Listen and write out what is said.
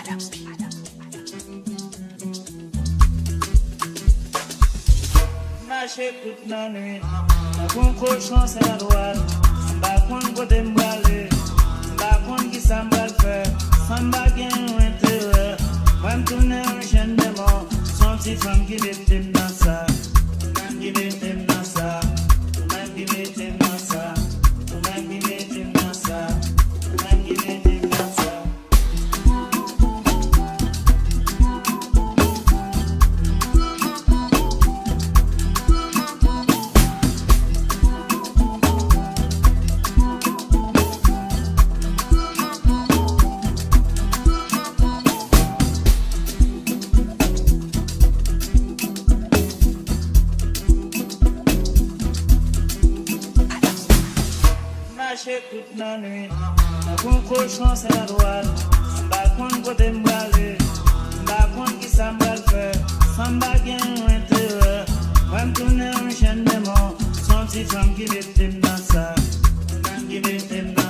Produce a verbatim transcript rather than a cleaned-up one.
Mache kout nan nwit, tankou yon kochon sèl a dwat. M pa konn kote m prale, m pa konn kisa m pral fè. San m pa gen yon enterè, mwen m tounen yon jèn demon. Se yon ti fanm ki mete m nan sa, ou menm ki mete m nan sa, ou menm ki mete m nan sa, ou menm ki mete m nan sa, ou menm ki mete m nan sa. Mache kout nan nwit, tankou yon kochon sèl a dwat. M pa konn kote m prale, m pa konn kisa m pral fè. San m pa gen yon enterè, mwen m tounen yon jèn demon. Se yon ti fanm ki mete m nan sa, ou menm ki mete m nan